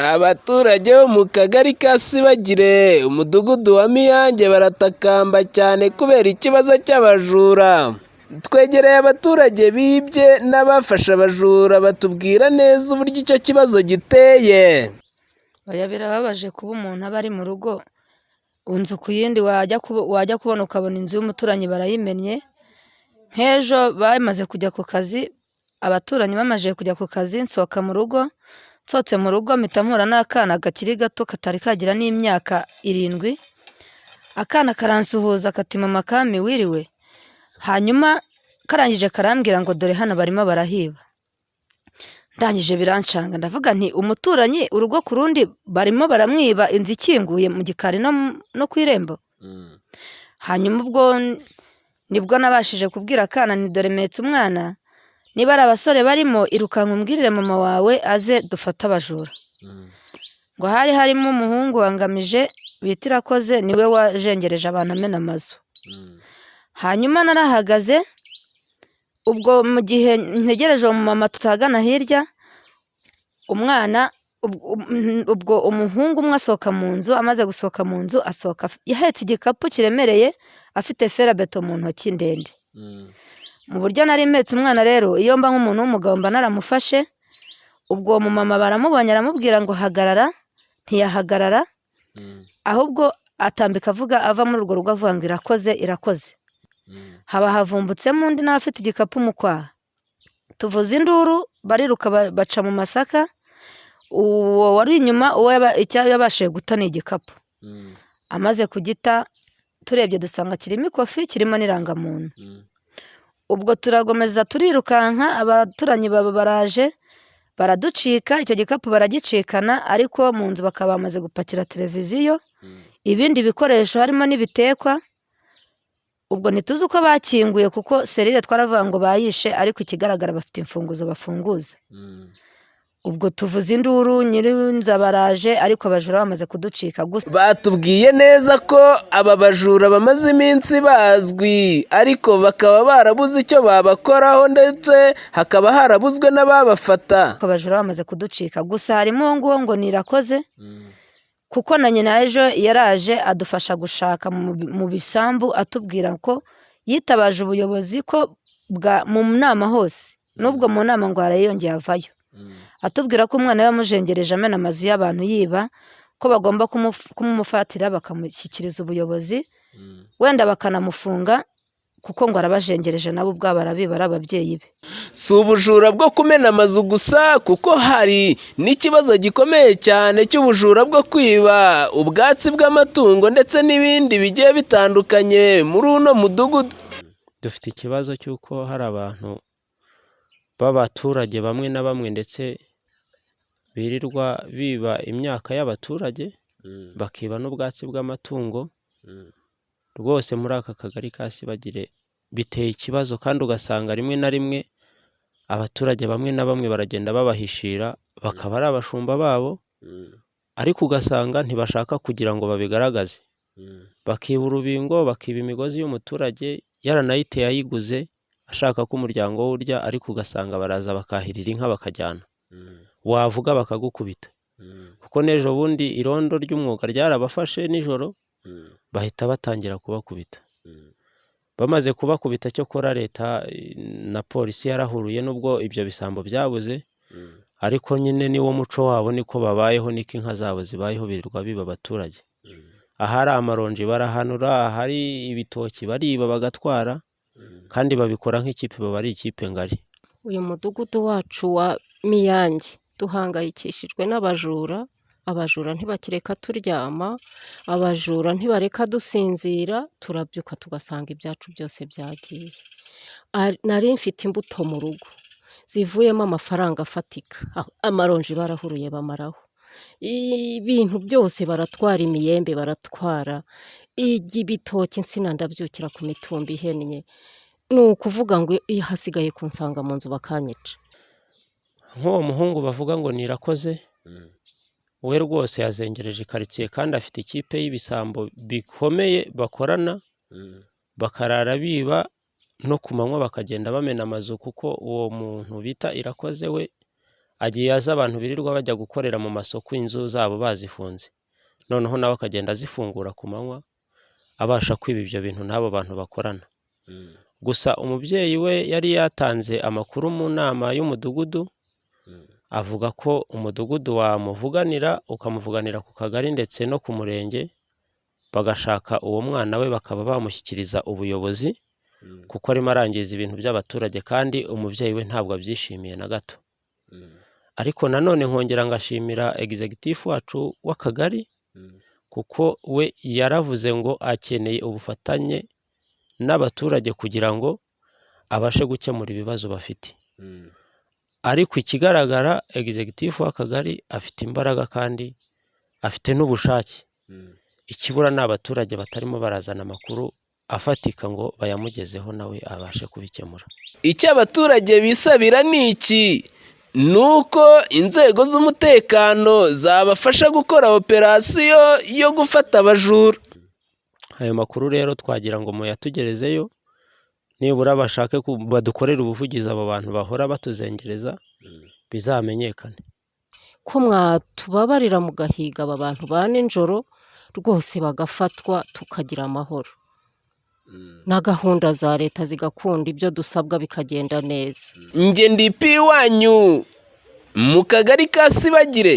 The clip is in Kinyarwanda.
Abaturage bo mu kagari ka Sibagire, umudugudu wa Miyange baratakamba cyane kubera ikibazo cy'abajura. Twegereye abaturage bibye n'abafashe abajura batubwira neza uburyo icyo kibazo giteye. Oya, birababaje kuba umuntu aba ari mu rugo, inzu ku yindi, wajya kubona ukabona inzu y'umuturanyi barayimennye. Nk'ejo bamaze kujya ku kazi, abaturanyi bamaze kujya ku kazi, nsohoka mu rugo. Nsohotse mu rugo mpita mpura n'akana kakiri gato katari kagira n'imyaka 7. Akana karansuhuza kati: "Mama Kami, wiriwe?" Hanyuma karangije karambwira ngo: "Dore hano barimo barahiba." Ndangije birancanga, ndavuga nti: "Umuturanyi urugo ku rundi barimo baramwiba, inzu ikinguye mu gikari no ku irembo." Hanyuma ubwo nibwo nabashije kubwira akana nti: "Dore mpetse umwana, niba ari abasore barimo, irukanka umbwirire mama wawe aze dufate abajura." Ngo hari harimo umuhungu wangamije bita Irakoze, niwe wajengereje abantu amena amazu. Hanyuma narahagaze ubwo mu gihe ntegereje uwo mumama ahagana hirya, umwana ubwo umuhungu umwe asohoka mu nzu. Amaze gusohoka mu nzu, asohoka ahetse igikapu kiremereye, afite ferabeto mu ntoki ndende. Mu buryo nari mpetse umwana rero, iyo mba nk'umuntu w'umugabo mba naramufashe. Ubwo uwo mumama baramubonye, aramubwira ngo: "Hagarara." Ntiyahagarara, ahubwo atambika avuga, ava muri urwo rugo avuga ngo: "Irakoze, irakoze." Haba havumbutsemo undi nawe afite igikapu mu kwaha. Tuvuza induru, bariruka, baca mu masaka. Uwo wari inyuma, uwo icyo yabashije guta ni igikapu. Amaze kugita, turebye dusanga kirimo ikofi, kirimo n'irangamuntu. Ubwo turakomeza turirukanka, abaturanyi baba baraje baraducika, icyo gikapu baragicikana, ariko mu nzu bakaba bamaze gupakira televiziyo, ibindi bikoresho harimo n'ibitekwa. Ubwo ntituzi uko bakinguye, kuko serire twaravuga ngo bayishe, ariko ikigaragara bafite imfunguzo bafunguza. Ubwo tuvuza induru, nyir'inzu baraje, ariko abajura bamaze kuducika gusa. Batubwiye neza ko aba bajura bamaze iminsi bazwi, ariko bakaba barabuze icyo babakoraho, ndetse hakaba harabuzwe n'ababafata. Abajura bamaze kuducika gusa, harimo uwo nguwo ngo nirakoze, kuko na nyina ejo yaraje adufasha gushaka mu bisambu, atubwira ko yitabaje ubuyobozi, ko bwa mu nama hose, n'ubwo mu nama ngo harayiyongeye avayo atubwira ko umwana we yamujengereje amena amazu y'abantu yiba, ko bagomba kumumufatira bakamushyikiriza ubuyobozi, wenda bakanamufunga, kuko ngo arabajengereje, nabo ubwabo arabiba ari ababyeyi be. Si ubujura bwo kumena amazu gusa, kuko hari n'ikibazo gikomeye cyane cy'ubujura bwo kwiba ubwatsi bw'amatungo ndetse n'ibindi bigiye bitandukanye muri uno mudugudu. Dufite ikibazo cy'uko hari abantu b'abaturage bamwe na bamwe ndetse birirwa biba imyaka y'abaturage, bakiba n'ubwatsi bw'amatungo. Rwose muri aka kagari ka Sibagire biteye ikibazo, kandi ugasanga rimwe na rimwe abaturage bamwe na bamwe baragenda babahishira, bakaba ari abashumba babo, ariko ugasanga ntibashaka kugira ngo babigaragaze. Bakiba urubingo, bakiba imigozi y'umuturage yaranayiteye ayiguze ashaka ko umuryango we urya, ariko ugasanga baraza bakahirira inka bakajyana, wavuga bakagukubita. Kuko n'ejo bundi irondo ry'umwuga ryarabafashe nijoro, bahita batangira kubakubita. Bamaze kubakubita, cyokora leta na polisi yarahuruye, nubwo ibyo bisambo byabuze, ariko nyine niwo muco wabo, niko babayeho, niko inka zabo zibayeho, birirwa biba abaturage. Ahari amaronji barahanura, ahari ibitoki bariba bagatwara, kandi babikora nk'ikipe, baba ari ikipe ngari. Uyu mudugudu wacu wa Miyange duhangayikishijwe n'abajura. Abajura ntibakireka turyama, abajura ntibareka dusinzira, turabyuka tugasanga ibyacu byose byagiye. Nari mfite imbuto mu rugo zivuyemo amafaranga afatika, amaronji barahuruye bamaraho, ibintu byose baratwara, imiyembe baratwara, ibitoki, insina ndabyukira ku mitumba ihennye. Ni ukuvuga ngo iyo hasigaye kunsanga mu nzu bakanyica. Nk'uwo muhungu bavuga ngo nirakoze, we rwose yazengereje karitsiye, kandi afite ikipe y'ibisambo bikomeye bakorana, bakarara biba no ku manywa, bakagenda bamena amazu, kuko uwo muntu bita Irakoze we Agiye azi abantu birirwa bajya gukorera mu masoko inzu zabo bazifunze, noneho nawe akagenda azifungura ku manywa, abasha kwiba ibyo bintu n'abo bantu bakorana. Gusa umubyeyi we yari yatanze amakuru mu nama y'umudugudu, avuga ko umudugudu wamuvuganira, ukamuvuganira ku kagari ndetse no ku murenge, bagashaka uwo mwana we bakaba bamushyikiriza ubuyobozi, kuko arimo arangiza ibintu by'abaturage kandi umubyeyi we ntabwo abyishimiye na gato. Ariko nanone nkongera ngashimira executive wacu w'akagari, kuko we yaravuze ngo akeneye ubufatanye n'abaturage kugira ngo abashe gukemura ibibazo bafite. Ariko ikigaragara, executive w'akagari afite imbaraga kandi afite n'ubushake. Ikibura ni abaturage batarimo barazana amakuru afatika ngo bayamugezeho, nawe abashe kubikemura. Icyo abaturage bisabira ni iki: ni uko inzego z'umutekano zabafasha gukora operasiyo yo gufata abajura. Ayo makuru rero twagira ngo muyatugerezeyo, nibura bashake badukorere ubuvugizi, abo bantu bahora batuzengereza bizamenyekane. Ko mwatubabarira mugahiga aba bantu ba nijoro rwose, bagafatwa tukagira amahoro, na gahunda za leta zigakunda, ibyo dusabwa bikagenda neza. Njye ndi iwanyu mu kagari ka Sibagire.